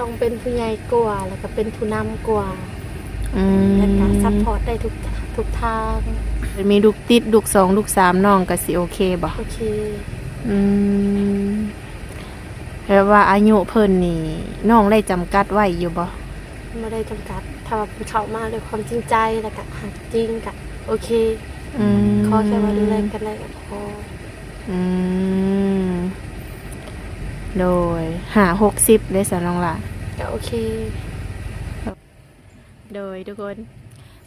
ຕ້ອງເປັນຜູ້ໃຫຍ່ກວ່າ ແລ້ວກໍເປັນຜູ້ນຳກວ່າ ອືມ ແລ້ວກໍຊັບພອດໄດ້ທຸກ ທຸກທາງ. ມີລູກຕິດ ລູກສອງ ລູກສາມ ນ້ອງກໍຊິໂອເຄບໍ່? ໂອເຄ. ອືມ ແບບວ່າອາຍຸເພິ່ນນີ້ ນ້ອງໄດ້ຈຳກັດໄວ້ຢູ່ບໍ່? ບໍ່ໄດ້ຈຳກັດ ຖ້າວ່າເພິ່ນເຂົ້າມາດ້ວຍຄວາມຈິງໃຈ ແລ້ວກໍຮັກຈິງກໍໂອເຄ. ອືມ ຂໍແຄ່ວ່າດູແລກັນໄດ້ກໍພໍ. ອືມ ໂດຍ ຫ້າຫົກສິບເດ້ຊະນ້ອງຫຼ້າ? ກໍໂອເຄ. ໂດຍ ທຸກຄົນ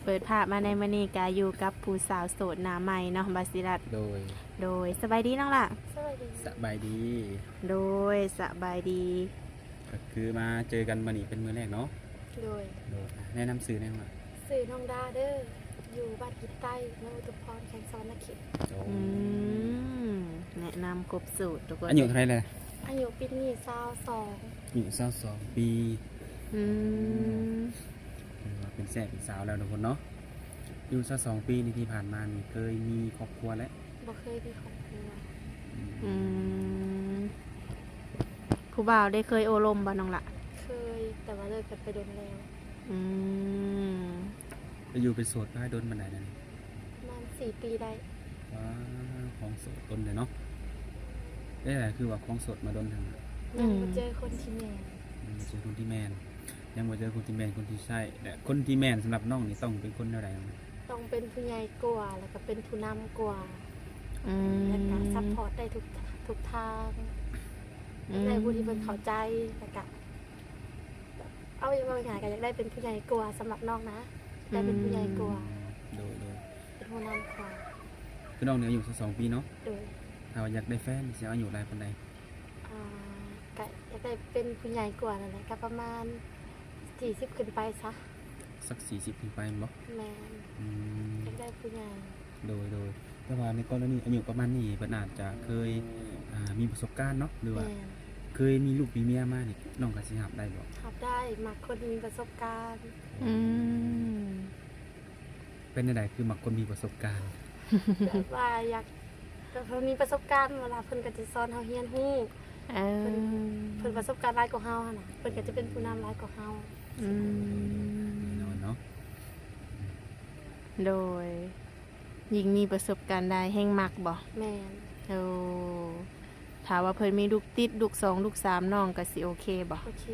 ເປີດພາບມາໃນມື້ນີ້ກະຢູ່ກັບຜູ້ສາວໂສດໜ້າໃໝ່ເນາະ ບາຊິລັດ. ໂດຍ ໂດຍ ສະບາຍດີນ້ອງຫຼ້າ? ສະບາຍດີ ສະບາຍດີ. ໂດຍ ສະບາຍດີ. ກໍຄືມາເຈີກັນມື້ນີ້ເປັນມື້ແລກເນາະ? ໂດຍ ໂດຍ. ແນະນຳຊື່ແດ່ນ້ອງຫຼ້າ? ຊື່ນ້ອງດາເດີ. ຢູ່ບ້ານຫີນໃຕ້ ເມືອງອຸທຸມພອນ ແຂວງສະຫວັນນະເຂດ. ໂອ້ ອືມ ແນະນຳຄົບສູດທຸກຄົນ. ອາຍຸເທົ່າໃດແລ້ວ? ອາຍຸປີນີ້ຊາວສອງ. ອາຍຸຊາວສອງປີ. ອືມ ຖືວ່າເປັນແຊເປັນສາວແລ້ວທຸກຄົນເນາະ. ອາຍຸຊາວສອງປີນີ້ ທີ່ຜ່ານມານີ້ເຄີຍມີຄອບຄົວແລ້ວ? ບໍ່ເຄີຍມີຄອບຄົວ. ອືມ ອືມ ຜູ້ບ່າວໄດ້ເຄີຍໂອ້ລົມບໍ່ນ້ອງຫຼ້າ? ເຄີຍ ແຕ່ວ່າເລີກກັນໄປດົນແລ້ວ. ອືມ ໄປຢູ່ເປັນໂສດມາດົນປານໃດແລ້ວນີ້? ປະມານສີ່ປີໄດ້. ວ້າ ຄອງໂສດດົນເລີຍເນາະ. ເປັນຈັ່ງໃດຄືວ່າຄອງໂສດມາດົນແທ້? ອືມ ຍັງບໍ່ເຈີຄົນທີ່ແມ່ນ. ຍັງບໍ່ເຈີຄົນທີ່ແມ່ນ ຍັງບໍ່ເຈີຄົນທີ່ແມ່ນ ຄົນທີ່ໃຊ້ ແລະ ຄົນທີ່ແມ່ນສຳລັບນ້ອງນີ້ຕ້ອງເປັນຄົນແນວໃດ? ຕ້ອງເປັນຜູ້ໃຫຍ່ກວ່າ ແລ້ວກໍເປັນຜູ້ນຳກວ່າ ອືມ ແລ້ວກໍຊັບພອດໄດ້ທຸກ ທຸກທາງ. ອືມ ຢາກໄດ້ຜູ້ທີ່ເພິ່ນເຂົ້າໃຈ ແລ້ວກໍ ເອົາ ເວົ້າງ່າຍໆ ກໍຢາກໄດ້ເປັນຜູ້ໃຫຍ່ກວ່າ ສຳລັບນ້ອງນະ ຢາກໄດ້ເປັນຜູ້ໃຫຍ່ກວ່າ. ອືມ ໂດຍໆ ເປັນຜູ້ນຳກວ່າ. ຄືນ້ອງນີ້ອາຍຸຊາວສອງປີເນາະ? ໂດຍ. ຖ້າວ່າຢາກໄດ້ແຟນ ຊິເອົາອາຍຸຫຼາຍປານໃດ? ອ່າ ກະຢາກໄດ້ເປັນຜູ້ໃຫຍ່ກວ່ານັ້ນແຫຼະ ກະປະມານສີ່ສິບຂຶ້ນໄປຊະ. ສັກສີ່ສິບຂຶ້ນໄປແມ່ນບໍ່? ແມ່ນ. ອືມ ຢາກໄດ້ຜູ້ໃຫຍ່. ໂດຍໆ ແຕ່ວ່າໃນກໍລະນີອາຍຸປະມານນີ້ ເພິ່ນອາດຈະເຄີຍ ອ່າ ມີປະສົບການເນາະ ຫຼືວ່າ ແມ່ນ ເຄີຍມີລູກມີເມຍມານີ້ ນ້ອງກໍຊິຮັບໄດ້ບໍ່? ຮັບໄດ້ ມັກຄົນທີ່ມີປະສົບການ. ອືມ ເປັນແນວໃດຄືມັກຄົນມີປະສົບການ? ແບບວ່າຢາກ ແບບວ່າມີປະສົບການ ເວລາເພິ່ນກໍຈະສອນເຮົາຮຽນຮູ້. ເອີ ເພິ່ນ ເພິ່ນປະສົບການຫຼາຍກວ່າເຮົາຫັ້ນນະ ເພິ່ນກໍຈະເປັນຜູ້ນຳຫຼາຍກວ່າເຮົາ. ອືມ ແນ່ນອນເນາະ. ໂດຍ ຍິ່ງມີປະສົບການຫຼາຍແຮ່ງມັກບໍ່? ແມ່ນ. ໂອ້ ຖ້າວ່າເພິ່ນມີລູກຕິດ ລູກສອງ ລູກສາມ ນ້ອງກໍຊິໂອເຄບໍ່? ໂອເຄ.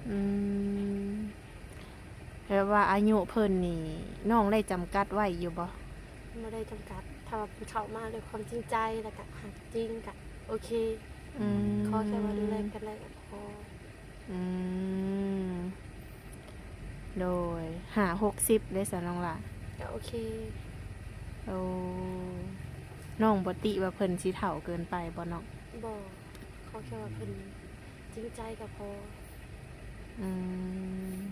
ອືມ ແບບວ່າອາຍຸເພິ່ນນີ້ ນ້ອງໄດ້ຈຳກັດໄວ້ຢູ່ບໍ່? ບໍ່ໄດ້ຈຳກັດ ຖ້າວ່າເພິ່ນເຂົ້າມາດ້ວຍຄວາມຈິງໃຈ ແລ້ວກະຮັກຈິງກະໂອເຄ. ອືມ ຂໍແຄ່ວ່າດູແລກັນໄດ້ກໍພໍ. ອືມ ໂດຍ ຫ້າຫົກສິບເດ້ຊະນ້ອງຫຼ້າ? ກໍໂອເຄ. ໂອ້ ນ້ອງບໍ່ຕິວ່າເພິ່ນຊິເຖົ້າເກີນໄປບໍ່ນ້ອງ? ບໍ່ ຂໍແຄ່ວ່າເພິ່ນຈິງໃຈກໍພໍ. ອືມ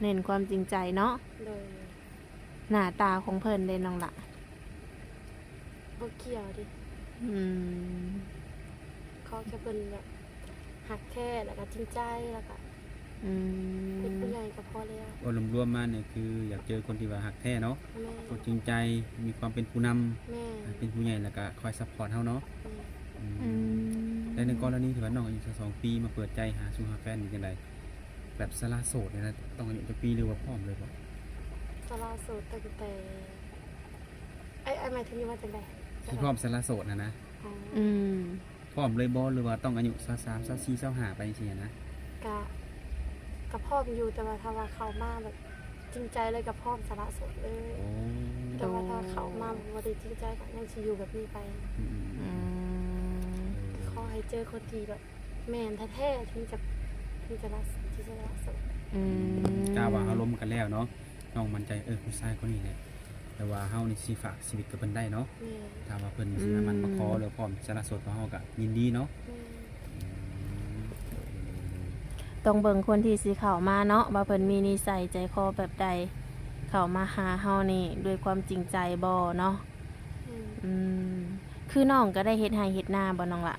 ເນັ້ນຄວາມຈິງໃຈເນາະ. ໂດຍ. ໜ້າຕາຂອງເພິ່ນເດ້ນ້ອງຫຼ້າ? ບໍ່ກ່ຽວເດ້. ອືມ ຂໍແຄ່ເພິ່ນແບບຮັກແທ້ ແລ້ວກໍຈິງໃຈ ແລ້ວກໍ ອືມ ເປັນຜູ້ໃຫຍ່ກໍພໍແລ້ວ. ເວົ້າລວມໆມານີ້ຄືຢາກເຈີຄົນທີ່ວ່າຮັກແທ້ເນາະ. ແມ່ນ. ຄົນຈິງໃຈ ມີຄວາມເປັນຜູ້ນຳ. ແມ່ນ. ເປັນຜູ້ໃຫຍ່ ແລ້ວກໍຄອຍຊັບພອດເຮົາເນາະ. ແມ່ນ. ອືມ ອືມ ແລະ ໃນກໍລະນີທີ່ວ່ານ້ອງອາຍຸຊາວສອງປີ ມາເປີດໃຈຫາຊູ້ຫາແຟນນີ້ຈັ່ງໃດ? ແບບສະຫຼະໂສດນີ້ນະ ຕ້ອງອາຍຸຈັກປີ ຫຼືວ່າພ້ອມເລີຍບໍ່? ສະຫຼະໂສດຕັ້ງແຕ່ ອ້າຍ ອ້າຍໝາຍເຖິງວ່າຈັ່ງໃດ? ຊິພ້ອມສະຫຼະໂສດຫັ້ນນະ. ອໍ ອືມ ພ້ອມເລີຍບໍ່ ຫຼືວ່າຕ້ອງອາຍຸຊາວສາມ ຊາວສີ່ ຊາວຫ້າ ໄປຈັ່ງຊີ້ຫັ້ນນະ? ກະ ກະພ້ອມຢູ່ ແຕ່ວ່າຖ້າວ່າເຂົ້າມາແບບຈິງໃຈເລີຍ ກະພ້ອມສະຫຼະໂສດເລີຍ. ໂອ້ ແຕ່ວ່າຖ້າເຂົ້າມາ ໂອ້ ບໍ່ໄດ້ຈິງໃຈ ກະຍັງຊິຢູ່ແບບນີ້ໄປ. ອືມ ອືມ ອືມ ເອີ ຂໍໃຫ້ເຈີຄົນທີ່ແບບ ແມ່ນແທ້ໆ ເຖິງຈະ ເຖິງຈະລະ ເຖິງຈະລະໂສດ. ອືມ ຖ້າວ່າເຮົາລົມກັນແລ້ວເນາະ ນ້ອງໝັ້ນໃຈ ເອີ ຜູ້ຊາຍຄົນນີ້ແຫຼະ ແຕ່ວ່າເຮົານີ້ຊິຝາກຊີວິດກັບເພິ່ນໄດ້ເນາະ. ແມ່ນ. ຖ້າວ່າເພິ່ນຊິມາໝັ້ນມາຂໍ ອືມ ຫຼືພ້ອມຈະລະໂສດກັບເຮົາ ກໍຍິນດີເນາະ. ແມ່ນ. ອືມ ຕ້ອງເບິ່ງຄົນທີ່ຊິເຂົ້າມາເນາະ ວ່າເພິ່ນມີນິໄສໃຈຄໍແບບໃດ ເຂົ້າມາຫາເຮົານີ້ດ້ວຍຄວາມຈິງໃຈບໍ່ເນາະ. ແມ່ນ. ອືມ ຄືນ້ອງກໍໄດ້ເຮັດໄຮ່ເຮັດນາບໍ່ນ້ອງລະ?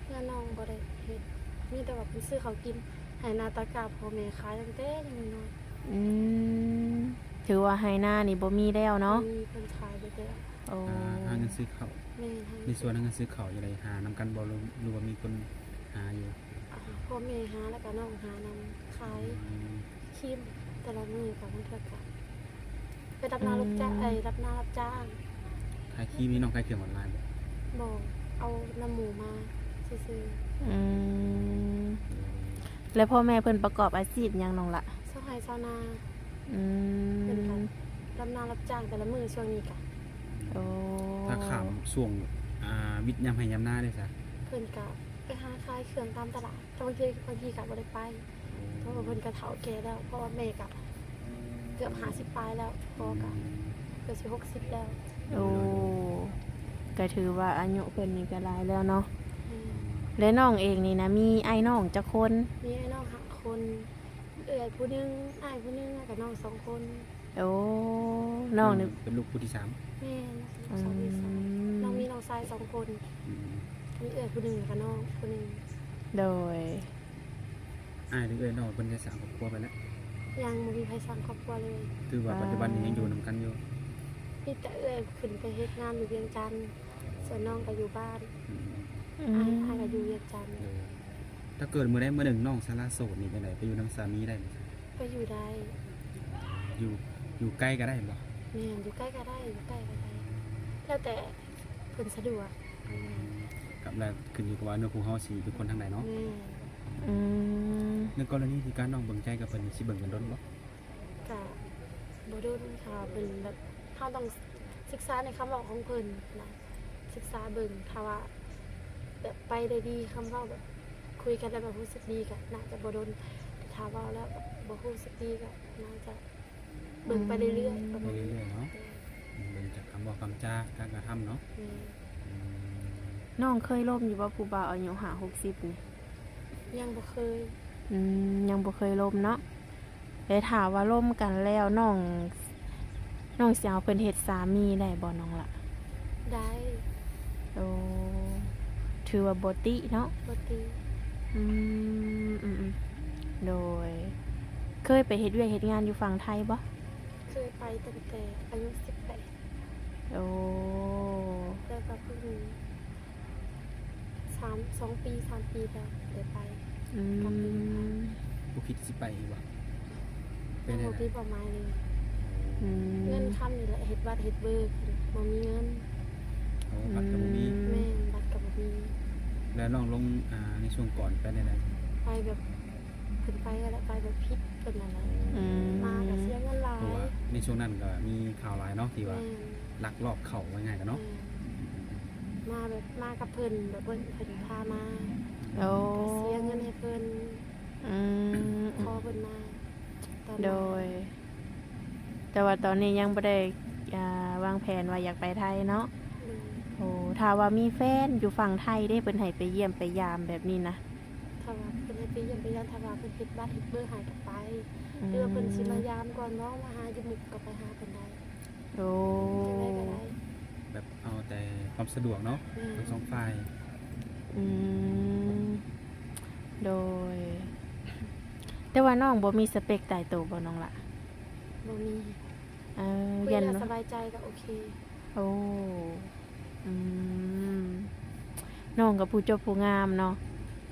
ເຮືອນນ້ອງບໍ່ໄດ້ເຮັດ ມີແຕ່ວ່າເພິ່ນຊື້ເຂົ້າກິນ ໄຮ່ນາຕາກ້າພໍ່ແມ່ຂາຍຕັ້ງແຕ່ຍັງນ້ອຍ. ອືມ ຖືວ່າໄຮ່ນານີ້ບໍ່ມີແລ້ວເນາະ? ບໍ່ມີ ເພິ່ນຂາຍເບິດແລ້ວ. ໂອ້ ຫາ ຫາເງິນຊື້ເຂົ້າ. ແມ່ນ. ໃນສວນຫາເງິນຊື້ເຂົ້າຈັ່ງໃດ ຫານຳກັນບໍ່ ຫຼື ຫຼືວ່າມີຄົນຫາຢູ່? ອ່າ ພໍ່ແມ່ຫາ ແລ້ວກໍນ້ອງຫານຳ ຂາຍ ອືມ ຄຣີມແຕ່ລະມື້ ກໍບາງເທື່ອກໍໄປຮັບໜ້າ ອືມ ຮັບຈ້າງ ເອີຍ ຮັບໜ້າຮັບຈ້າງ. ຂາຍຄຣີມນີ້ນ້ອງຂາຍເຄື່ອງອອນລາຍບໍ່? ບໍ່ ເອົານຳໝູ່ມາຊື່ໆ. ອືມ ແລ້ວພໍ່ແມ່ເພິ່ນປະກອບອາຊີບຫຍັງນ້ອງລະ? ຊາວໄຮ່ຊາວນາ. ອືມ ເພິ່ນກໍຮັບໜ້າຮັບຈ້າງແຕ່ລະມື້ຊ່ວງນີ້ກະ. ໂອ້ ຖ້າຂ້າມຊ່ວງ ອ່າ ວິດຍາມໄຮ່ຍາມນາເດ້ຊະ? ເພິ່ນກະໄປຫາຂາຍເຄື່ອງຕາມຕະຫຼາດ ແຕ່ບາງທີ ບາງທີກະບໍ່ໄດ້ໄປ ໂອ້ ເພາະວ່າເພິ່ນກະເຖົ້າແກ່ແລ້ວ ເພາະວ່າແມ່ກະເກືອບຫ້າສິບປາຍແລ້ວ ພໍ່ກະ ອືມ ເກືອບຊິຫົກສິບແລ້ວ. ໂອ້ ກະຖືວ່າອາຍຸເພິ່ນນີ້ກະຫຼາຍແລ້ວເນາະ. ແມ່ນ. ແລະນ້ອງເອງນີ້ນະ ມີອ້າຍນ້ອງຈັກຄົນ? ມີອ້າຍນ້ອງຫ້າຄົນ. ເອື້ອຍຜູ້ໜຶ່ງ ອ້າຍຜູ້ໜຶ່ງ ແລ້ວກໍນ້ອງສອງຄົນ. ໂອ້ ນ້ອງນີ້ ເປັນລູກຜູ້ທີສາມ? ແມ່ນ ລູກສາວທີສາມ. ອືມ ນ້ອງມີນ້ອງຊາຍສອງຄົນ. ອືມ ມີເອື້ອຍຜູ້ໜຶ່ງ ແລ້ວກໍນ້ອງຜູ້ໜຶ່ງ. ໂດຍ ອ້າຍ ຫຼື ເອື້ອຍນ້ອງເພິ່ນໄດ້ສ້າງຄອບຄົວໄປແລ້ວ? ຍັງບໍ່ມີໃຜສ້າງຄອບຄົວເລີຍ. ຖືວ່າປັດຈຸບັນນີ້ຍັງຢູ່ນຳກັນຢູ່? ມີແຕ່ເອື້ອຍຂຶ້ນໄປເຮັດງານຢູ່ວຽງຈັນ. ສ່ວນນ້ອງກໍຢູ່ບ້ານ. ອືມ ອືມ ອ້າຍ ອ້າຍກໍຢູ່ວຽງຈັນ. ໂດຍ ຖ້າເກີດມື້ໃດມື້ໜຶ່ງນ້ອງສາລາໂສດນີ້ຈັ່ງໃດ ໄປຢູ່ນຳສາມີໄດ້ບໍ່? ໄປຢູ່ໄດ້. ຢູ່ ຢູ່ໃກ້ກໍໄດ້ບໍ່? ແມ່ນ ຢູ່ໃກ້ກໍໄດ້ ຢູ່ໃກ້ກໍໄດ້ ແລ້ວແຕ່ເພິ່ນສະດວກ. ອືມ ກໍແລ້ວຂຶ້ນຢູ່ກັບວ່າເນື້ອຄູ່ເຮົາຊິເປັນຄົນທາງໃດເນາະ. ແມ່ນ. ອືມ ໃນກໍລະນີທີ່ການນ້ອງເບິ່ງໃຈກັບເພິ່ນນີ້ ຊິເບິ່ງກັນດົນບໍ່? ກະບໍ່ດົນ ຖ້າວ່າເພິ່ນແບບ ເຮົາຕ້ອງສຶກສາໃນຄຳເວົ້າຂອງເພິ່ນນະ ສຶກສາເບິ່ງ ຖ້າວ່າແບບໄປໄດ້ດີ ຄຳເວົ້າແບບຄຸຍກັນແລ້ວແບບຮູ້ສຶກດີ ກະໜ້າຈະບໍ່ດົນ ແຕ່ຖ້າເວົ້າແລ້ວແບບບໍ່ຮູ້ສຶກດີ ກະໜ້າຈະເບິ່ງໄປເລື້ອຍໆ ອືມ ປະມານນີ້ ໄປເລື້ອຍໆເນາະ. ໂດຍ ເບິ່ງຈາກຄຳເວົ້າຄຳຈາ ການກະທຳເນາະ. ແມ່ນ. ອືມ ນ້ອງເຄີຍລົມຢູ່ບໍ່ ຜູ້ບ່າວອາຍຸຫ້າຫົກສິບນີ້? ຍັງບໍ່ເຄີຍ. ອືມ ຍັງບໍ່ເຄີຍລົມເນາະ. ແຕ່ຖ້າວ່າລົມກັນແລ້ວ ນ້ອງ ນ້ອງຊິເອົາເພິ່ນເຮັດສາມີໄດ້ບໍ່ນ້ອງລະ? ໄດ້. ໂອ້ ຖືວ່າບໍ່ຕິເນາະ. ບໍ່ຕິ. ອືມ ອືມໆ ໂດຍ ເຄີຍໄປເຮັດວຽກເຮັດງານຢູ່ຝັ່ງໄທບໍ່? ເຄີຍໄປຕັ້ງແຕ່ອາຍຸສິບແປດ. ໂອ້ ແລ້ວກໍເພິ່ງ ສາມ ສອງປີ ສາມປີແລ້ວໄດ້ໄປ. ອືມ ກັບໄປຢູ່ໄທ. ບໍ່ຄິດຊິໄປອີກບໍ່? ເປັນແນວໃດ? ຍັງບໍ່ມີເປົ້າໝາຍເລີຍ. ອືມ ເງິນຄຳນີ້ແຫຼະ ເຮັດບັດເຮັດເບີ ບໍ່ມີເງິນ. ໂອ້ ບັດກໍບໍ່ມີ. ອືມ ແມ່ນ ບັດກໍບໍ່ມີ. ແລ້ວນ້ອງລົງ ອ່າ ໃນຊ່ວງກ່ອນໄປແນວໃດ? ໄປແບບ ເພິ່ນໄປຫັ້ນແຫຼະ ໄປແບບຜິດເພິ່ນຫັ້ນແຫຼະ. ອືມ ມາກໍເສຍເງິນຫຼາຍ ເພາະວ່າໃນຊ່ວງນັ້ນກໍມີຂ່າວຫຼາຍເນາະ ທີ່ວ່າ ແມ່ນ ລັກລອບເຂົ້າ ວ່າງ່າຍກັນເນາະ. ແມ່ນ ມາແບບ ມາກັບເພິ່ນ ແບບເພິ່ນ ເພິ່ນພາມາ. ໂອ້ ກໍເສຍເງິນໃຫ້ເພິ່ນ. ອືມ ຂໍເພິ່ນມາຕອນນັ້ນ. ໂດຍ ແຕ່ວ່າຕອນນີ້ຍັງບໍ່ໄດ້ ອ່າ ວາງແຜນວ່າຢາກໄປໄທເນາະ. ໂດຍ ໂອ້ ຖ້າວ່າມີແຟນຢູ່ຝັ່ງໄທເດ້ ເພິ່ນໃຫ້ໄປຢ້ຽມໄປຢາມແບບນີ້ນະ? ຖ້າວ່າເພິ່ນໃຫ້ໄປຢ້ຽມໄປຢາມ ຖ້າວ່າເພິ່ນເຮັດບັດເຮັດເບີໃຫ້ກໍໄປ. ອືມ ຫຼືວ່າເພິ່ນຊິມາຢາມກ່ອນເນາະ ມາຫາຢູ່ມຸກກໍໄປຫາເພິ່ນໄດ້. ໂອ້ ຈັ່ງໃດກໍໄດ້ ແບບເອົາແຕ່ຄວາມສະດວກເນາະ. ແມ່ນ ທັງສອງຝ່າຍ. ອືມ ໂດຍ ແຕ່ວ່ານ້ອງບໍ່ມີສະເປັກຕາຍໂຕບໍ່ນ້ອງລະ? ບໍ່ມີ. ເອີ ຄຸຍແລ້ວສະບາຍໃຈກໍໂອເຄ. ໂອ້ ອືມ ນ້ອງກໍຜູ້ຈົບຜູ້ງາມເນາະ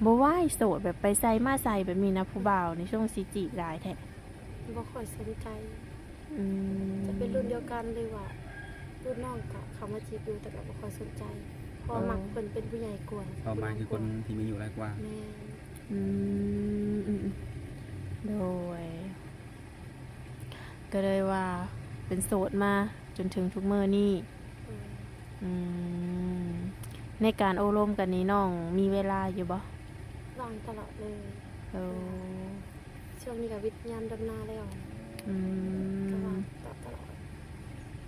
ບໍ່ວາຍໂສດແບບໄປໃສມາໃສແບບນີ້ນະ ຜູ້ບ່າວນີ້ຊ່ວງຊິຈີບຫຼາຍແທ້. ບໍ່ຄ່ອຍສົນໃຈ. ອືມ ຈະເປັນລຸ້ນດຽວກັນ ຫຼືວ່າລຸ້ນນ້ອງກະເຂົ້າມາຈີບຢູ່ ແຕ່ກະບໍ່ຄ່ອຍສົນໃຈ ເພາະວ່າ ເອີ ມັກເພິ່ນເປັນຜູ້ໃຫຍ່ກວ່າ. ເປົ້າໝາຍຄືຄົນທີ່ມີອາຍຸຫຼາຍກວ່າ. ແມ່ນ. ອືມ ອືມ ໂດຍ ກໍເລີຍວ່າເປັນໂສດມາຈົນເຖິງທຸກມື້ນີ້. ໂດຍ. ອືມ ໃນການໂອ້ລົມກັນນີ້ ນ້ອງມີເວລາຢູ່ບໍ່? ວ່າງຕະຫຼອດເລີຍ. ໂອ້ ຊ່ວງນີ້ກໍວິດຍາມດຳນາແລ້ວ. ອືມ ກໍວ່າງຕະຫຼອດ.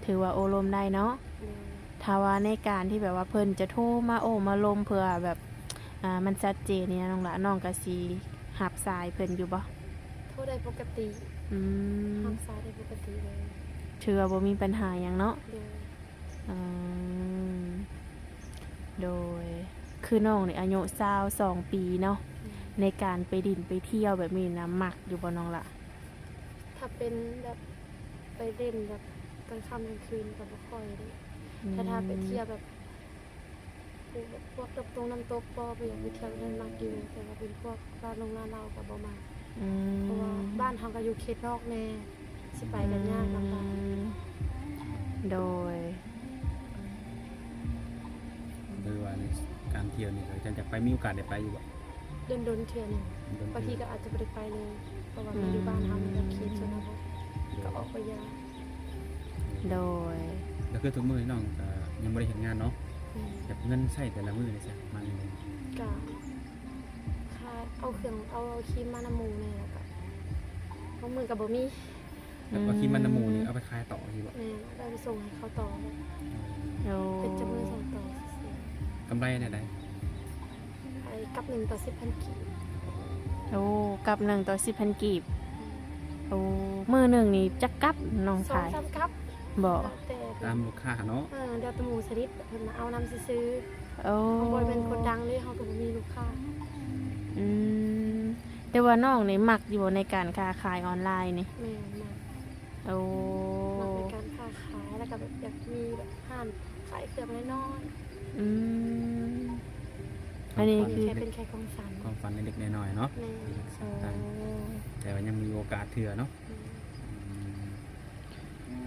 ຖືວ່າໂອ້ລົມໄດ້ເນາະ. ໂດຍ. ຖ້າວ່າໃນການທີ່ແບບວ່າເພິ່ນຈະໂທມາໂອ້ມາລົມ ເພື່ອແບບ ອ່າ ມັນຊັດເຈນນີ້ນະນ້ອງຫຼະ ນ້ອງກໍຊິຮັບສາຍເພິ່ນຢູ່ບໍ່? ໂທໄດ້ປົກກະຕິ. ອືມ ຮັບສາຍໄດ້ປົກກະຕິເລີຍ. ຖືວ່າບໍ່ມີບັນຫາຫຍັງເນາະ. ໂດຍ. ອືມ ໂດຍ ຄືນ້ອງນີ້ອາຍຸຊາວສອງປີເນາະ. ອືມ ໃນການໄປຫຼິ້ນໄປທ່ຽວແບບນີ້ນະ ມັກຢູ່ບໍ່ນ້ອງລະ? ຖ້າເປັນແບບໄປຫຼິ້ນແບບກາງຄ່ຳກາງຄືນກໍບໍ່ຄ່ອຍເດ້. ອືມ ແຕ່ຖ້າໄປທ່ຽວແບບ ພວກນ້ຳຕົກນ້ຳຕົກບໍ່ ບໍ່ຢາກໄປທ່ຽວນັ້ນ ມັກຢູ່ ແຕ່ວ່າເປັນພວກລາວລົງລາວເຮົາກໍບໍ່ມັກ ອືມ ເພາະວ່າບ້ານເຮົາກໍຢູ່ເຂດນອກແດ່ ຊິໄປກໍຍາກລຳບາກ ອືມ ໂດຍ ຫຼືວ່າໃນການທ່ຽວນີ້ ເຈົ້າຢາກໄປ ມີໂອກາດໄດ້ໄປຢູ່ບໍ່? ດົນໆ ເທື່ອໜຶ່ງ ດົນໆ ບາງທີກໍອາດຈະບໍ່ໄດ້ໄປເລີຍ ເພາະວ່າ ອືມ ມາຢູ່ບ້ານເຮົານີ້ແບບເຂດຊົນນະບົດ ໂດຍ ກໍອອກໄປຍາກ ໂດຍ ກໍຄືທຸກມື້ນີ້ນ້ອງກໍຍັງບໍ່ໄດ້ເຮັດງານເນາະ ອືມ ແບບເງິນໃຊ້ແຕ່ລະມື້ນີ້ຊະ ມາແນວໃດ? ກໍຂາຍ ເອົາເຄື່ອງ ເອົາຄຣີມມານຳໝູ່ແດ່ ແລ້ວກໍບາງມື້ກໍບໍ່ມີ ແບບວ່າຄຣີມມັນນຳໝູ່ນີ້ ອືມ ເອົາໄປຂາຍຕໍ່ຊີ້ບໍ່? ແມ່ນ ເອົາໄປສົ່ງໃຫ້ເຂົາຕໍ່ ໂອ້ ເປັນເຈົ້າມືສົ່ງຕໍ່ຊື່ໆ ກຳໄລແນວໃດ? ໄອ້ ກັບໜຶ່ງຕໍ່ສິບພັນກີບ ໂອ້ ກັບໜຶ່ງຕໍ່ສິບພັນກີບ ອືມ ໂອ້ ມື້ໜຶ່ງນີ້ຈັກກັບນ້ອງຂາຍ? ສອງສາມກັບ ບໍ່? ແລ້ວແຕ່ ຕາມລູກຄ້າເນາະ ເອີ ແລ້ວແຕ່ໝູ່ຊະນິດ ເພິ່ນມາເອົານຳຊື່ໆ ໂອ້ ເຮົາບໍ່ແມ່ນຄົນດັງເດ້ ເຮົາກໍບໍ່ມີລູກຄ້າ ອືມ ແຕ່ວ່ານ້ອງນີ້ມັກຢູ່ບໍ່ໃນການຄ້າຂາຍອອນລາຍນີ້? ແມ່ນ ມັກ ໂອ້ ມັກໃນການຄ້າຂາຍ ແລ້ວກໍແບບຢາກມີແບບຮ້ານຂາຍເຄື່ອງນ້ອຍໆ ອືມ ອັນນີ້ຄື ແຄ່ເປັນແຄ່ຂອງຝັນ ຂອງຝັນເລັກໆ ນ້ອຍໆ ເນາະ ແມ່ນ ໂອ້ ແຕ່ວ່າຍັງມີໂອກາດເທື່ອເນາະ ອືມ ອືມ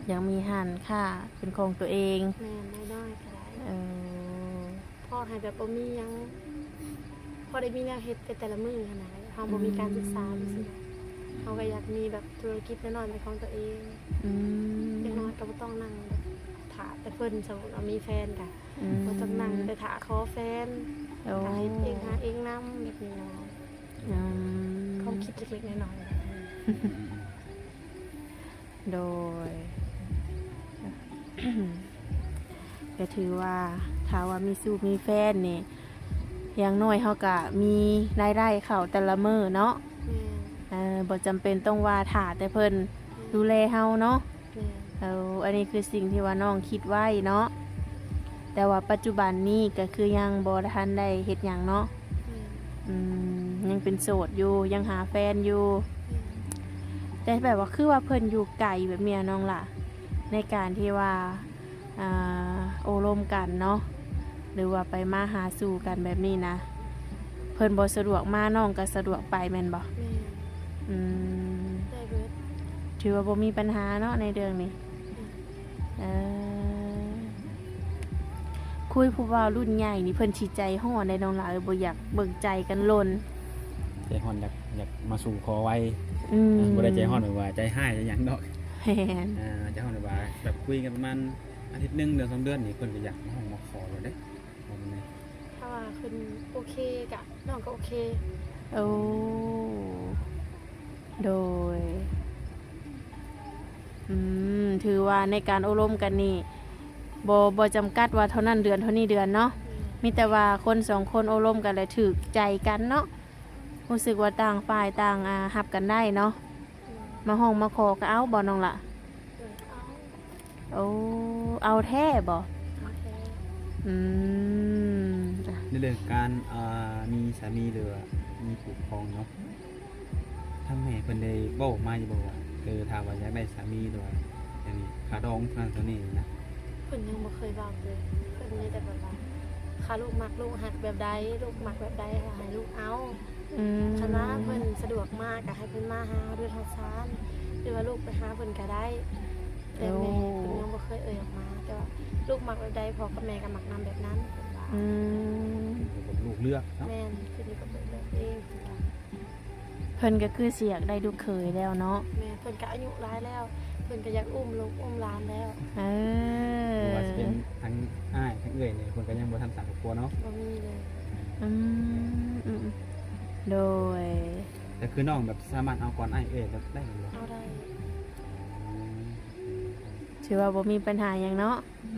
ຢາກມີຮ້ານຄ້າເປັນຂອງຕົວເອງ ແມ່ນ ນ້ອຍໆ ກໍໄດ້ ເອີ ພໍໃຫ້ແບບບໍ່ມີຫຍັງ ພໍໄດ້ມີແນວເຮັດແຕ່ ແຕ່ລະມື້ຫັ້ນນະ ເຮົາບໍ່ມີການສຶກສາ ອືມ ຈັ່ງຊີ້ນະ ເຮົາກໍຢາກມີແບບທຸລະກິດນ້ອຍໆ ເປັນຂອງຕົວເອງ ອືມ ຢ່າງໜ້ອຍກໍບໍ່ຕ້ອງນັ່ງແບບຖ້າແຕ່ເພິ່ນ ສົມມຸດວ່າມີແຟນກໍ ອືມ ບໍ່ຕ້ອງນັ່ງແຕ່ຖ້າຂໍແຟນ ໂອ້ ກໍເຮັດເອງຫາເອງນຳ ແບບນີ້ນະ ອືມ ຄວາມຄິດເລັກໆ ນ້ອຍໆ ໂດຍ ກໍຖືວ່າ ຖ້າວ່າມີຊູ້ມີແຟນນີ້ ຢ່າງໜ້ອຍເຮົາກໍມີລາຍໄດ້ເຂົ້າແຕ່ລະມື້ເນາະ ແມ່ນ ເອີ ບໍ່ຈຳເປັນຕ້ອງວ່າຖ້າແຕ່ເພິ່ນ ແມ່ນ ດູແລເຮົາເນາະ ແມ່ນ ເອີ ອັນນີ້ຄືສິ່ງທີ່ວ່ານ້ອງຄິດໄວ້ເນາະ ແຕ່ວ່າປັດຈຸບັນນີ້ກໍຄືຍັງບໍ່ທັນໄດ້ເຮັດຫຍັງເນາະ ແມ່ນ ອືມ ຍັງເປັນໂສດຢູ່ ຍັງຫາແຟນຢູ່ ແມ່ນ ແຕ່ແບບວ່າ ຄືວ່າເພິ່ນຢູ່ໄກແບບນີ້ນ້ອງຫຼ້າ ໃນການທີ່ວ່າ ອ່າ ໂອ້ລົມກັນເນາະ ຫຼືວ່າໄປມາຫາສູ່ກັນແບບນີ້ນະ ເພິ່ນບໍ່ສະດວກມາ ນ້ອງກໍສະດວກໄປແມ່ນບໍ່? ແມ່ນ ອືມ ໄດ້ເບິດ ຖືວ່າບໍ່ມີບັນຫາເນາະໃນເລື່ອງນີ້ ແມ່ນ ເອີ ຄຸຍຜູ້ບ່າວລຸ້ນໃຫຍ່ນີ້ເພິ່ນຊິໃຈຮ້ອນໄດ໋ນ້ອງຫຼ້າເອີຍ ບໍ່ຢາກເບິ່ງໃຈກັນຫຼົ່ນ ໃຈຮ້ອນຢາກ ຢາກມາສູ່ຂໍໄວ ອືມ ບໍ່ໄດ້ໃຈຮ້ອນແບບວ່າໃຈຮ້າຍໃຈຫຍັງດອກ ແມ່ນ ອ່າ ໃຈຮ້ອນແບບວ່າ ແບບຄຸຍກັນປະມານອາທິດໜຶ່ງ ເດືອນສອງເດືອນນີ້ ເພິ່ນກໍຢາກມາຮ້ອງມາຂໍແລ້ວເດ້ ວ່າແນວໃດ ຖ້າວ່າເພິ່ນໂອເຄກະ ນ້ອງກໍໂອເຄ ໂອ້ ໂດຍ ອືມ ຖືວ່າໃນການໂອ້ລົມກັນນີ້ ບໍ່ ບໍ່ຈຳກັດວ່າເທົ່ານັ້ນເດືອນ ເທົ່ານີ້ເດືອນເນາະ ແມ່ນ ມີແຕ່ວ່າຄົນສອງຄົນໂອ້ລົມກັນແລ້ວຖືກໃຈກັນເນາະ ຮູ້ສຶກວ່າຕ່າງຝ່າຍຕ່າງ ອ່າ ຮັບກັນໄດ້ເນາະ ແມ່ນ ມາຮ້ອງມາຂໍກໍເອົາບໍ່ນ້ອງຫຼ້າ? ໂດຍ ເອົາ ໂອ້ ເອົາແທ້ບໍ່? ເອົາແທ້ ອືມ ໃນເລື່ອງການ ອ່າ ມີສາມີ ຫຼືວ່າມີຄູ່ຄອງເນາະ ທາງແມ່ເພິ່ນໄດ້ເວົ້າອອກມາຢູ່ບໍ່ວ່າ ເອີ ຖ້າວ່າຢາກໄດ້ສາມີ ຫຼືວ່າຫຍັງນີ້ ຄ່າດອງເທົ່ານັ້ນເທົ່ານີ້ນະ? ເພິ່ນຍັງບໍ່ເຄີຍເວົ້າເລີຍ ເພິ່ນມີແຕ່ແບບວ່າ ຖ້າລູກມັກ ລູກຮັກແບບໃດ ລູກມັກແບບໃດ ໃຫ້ລູກເອົາ ອືມ ຄັນວ່າເພິ່ນສະດວກມາກໍໃຫ້ເພິ່ນມາຫາເຮືອນເຮົາຊານ ຫຼືວ່າລູກໄປຫາເພິ່ນກໍໄດ້ ແຕ່ແມ່ ໂອ້ ເພິ່ນຍັງບໍ່ເຄີຍເອີ່ຍອອກມາ ແຕ່ວ່າລູກມັກແບບໃດ ພໍ່ກັບແມ່ກໍມັກນຳແບບນັ້ນ ເພິ່ນວ່າ ອືມ ຂຶ້ນຢູ່ກັບລູກເລືອກເນາະ ແມ່ນ ຂຶ້ນຢູ່ກັບລູກເລືອກເອງ ເພິ່ນວ່າ ເພິ່ນກໍຄືຊິຢາກໄດ້ລູກເຂີຍແລ້ວເນາະ ແມ່ນ ເພິ່ນກໍອາຍຸຫຼາຍແລ້ວ ເພິ່ນກໍຢາກອຸ້ມລູກອຸ້ມຫຼານແລ້ວ ເອີ ບໍ່ວ່າຊິເປັນທັງອ້າຍທັງເອື້ອຍນີ້ ເພິ່ນກໍຍັງບໍ່ທັນສ້າງຄອບຄົວເນາະ ບໍ່ມີເລີຍ ອືມ ອືມ ໂດຍ ແຕ່ຄືນ້ອງແບບສາມາດເອົາກ່ອນອ້າຍເອື້ອຍແບບໄດ້ແມ່ນບໍ່? ເອົາໄດ້ ອືມ ຖືວ່າບໍ່ມີບັນຫາຫຍັງເນາະ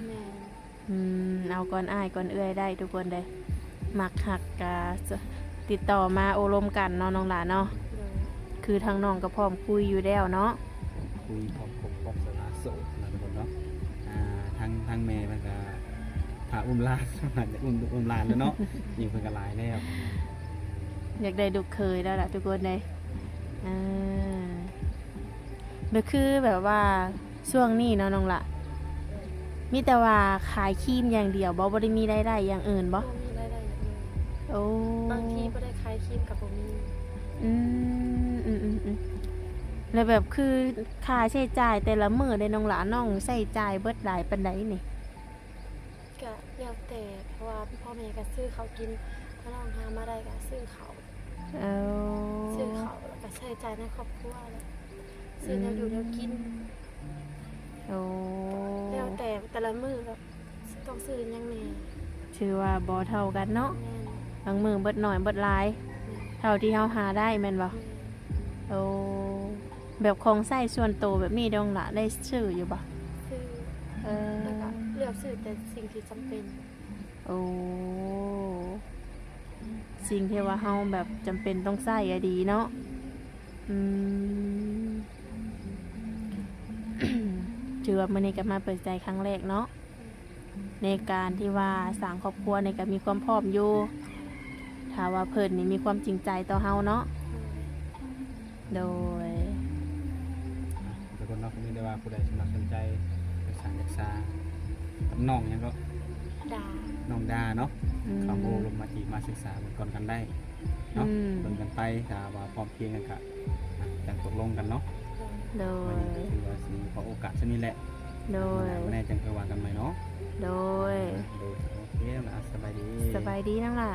ແມ່ນ ອືມ ເອົາກ່ອນອ້າຍກ່ອນເອື້ອຍໄດ້ທຸກຄົນເດີ ມັກຮັກກະຕິດຕໍ່ມາໂອ້ລົມກັນເນາະນ້ອງຫຼ້າເນາະ ໂດຍ ຄືທາງນ້ອງກໍພ້ອມຄຸຍຢູ່ແລ້ວເນາະ ຄຸຍພ້ອມຄົບຄອບສາລະໂສດນະທຸກຄົນເນາະ ອ່າ ທາງ ທາງແມ່ເພິ່ນກໍຖ້າອຸ້ມຫຼານ ອາດຈະອຸ້ມລູກອຸ້ມຫຼານແລ້ວເນາະ ອາຍຸເພິ່ນກໍຫຼາຍແລ້ວ ຢາກໄດ້ລູກເຂີຍແລ້ວລະທຸກຄົນເດີ ອ່າ ແບບຄືແບບວ່າ ຊ່ວງນີ້ເນາະນ້ອງຫຼ້າ ມີແຕ່ວ່າຂາຍຄຣີມຢ່າງດຽວບໍ່? ບໍ່ໄດ້ມີລາຍໄດ້ຢ່າງອື່ນບໍ່? ບໍ່ມີລາຍໄດ້ຢ່າງອື່ນ. ໂອ້ ບາງທີບໍ່ໄດ້ຂາຍຄຣີມກໍບໍ່ມີ. ອືມ ອືມໆໆ ແລ້ວແບບຄືຄ່າໃຊ້ຈ່າຍແຕ່ລະມື້ເດ້ນ້ອງຫຼ້າ ນ້ອງໃຊ້ຈ່າຍເບິດຫຼາຍປານໃດນີ້? ກະແລ້ວແຕ່ ເພາະວ່າພໍ່ແມ່ກະຊື້ເຂົ້າກິນ ຖ້ານ້ອງຫາມາໄດ້ກະຊື້ເຂົ້າ. ເອີ ຊື້ເຂົ້າ ແລ້ວກະໃຊ້ຈ່າຍໃນຄອບຄົວ ແລ້ວຊື້ແນວຢູ່ແນວກິນ. ໂອ້ ແລ້ວແຕ່ແຕ່ລະມື້ແບບຕ້ອງຊື້ຫຍັງແດ່. ຖືວ່າບໍ່ເທົ່າກັນເນາະ. ແມ່ນ. ບາງມື້ເບິດໜ້ອຍເບິດຫຼາຍ ແມ່ນ ເທົ່າທີ່ເຮົາຫາໄດ້ແມ່ນບໍ່? ແມ່ນ. ໂອ້ ແບບຂອງໃຊ້ສ່ວນໂຕແບບນີ້ນ້ອງຫຼ້າໄດ້ຊື້ຢູ່ບໍ່? ຊື້. ເອີ ແລ້ວກະເລືອກຊື້ແຕ່ສິ່ງທີ່ຈຳເປັນ. ໂອ້ ສິ່ງທີ່ວ່າເຮົາແບບຈຳເປັນຕ້ອງໃຊ້ອະດີເນາະ. ອືມ ຖືວ່າມື້ນີ້ກໍມາເປີດໃຈຄັ້ງແລກເນາະ ໃນການທີ່ວ່າສ້າງຄອບຄົວນີ້ກໍມີຄວາມພ້ອມຢູ່ ຖ້າວ່າເພິ່ນນີ້ມີຄວາມຈິງໃຈຕໍ່ເຮົາເນາະ. ໂດຍ ທຸກຄົນເນາະ ກໍມີແຕ່ວ່າຜູ້ໃດສະໝັກສົນໃຈ ຢາກສ້າງຢາກສາກັບນ້ອງຫຍັງເກາະ? ດາ. ນ້ອງດາເນາະ. ອືມ ເຂົ້າມາໂອ້ລົມມາຈີບມາສຶກສາເບິ່ງກ່ອນກັນໄດ້ເນາະ. ອືມ ເບິ່ງກັນໄປ ຖ້າວ່າພ້ອມພຽງກັນກະຈັ່ງຕົກລົງກັນເນາະ. ໂດຍ ມື້ນີ້ກໍຖືວ່າຊິຂໍໂອກາດສ່ຳນີ້ແຫຼະ. ໂດຍ ມື້ໜ້າມື້ໃນຈັ່ງຄ່ອຍວ່າກັນໃໝ່ເນາະ. ໂດຍ ໂດຍ ໂອເຄ ລະ ສະບາຍດີ. ສະບາຍດີນ້ອງຫຼ້າ.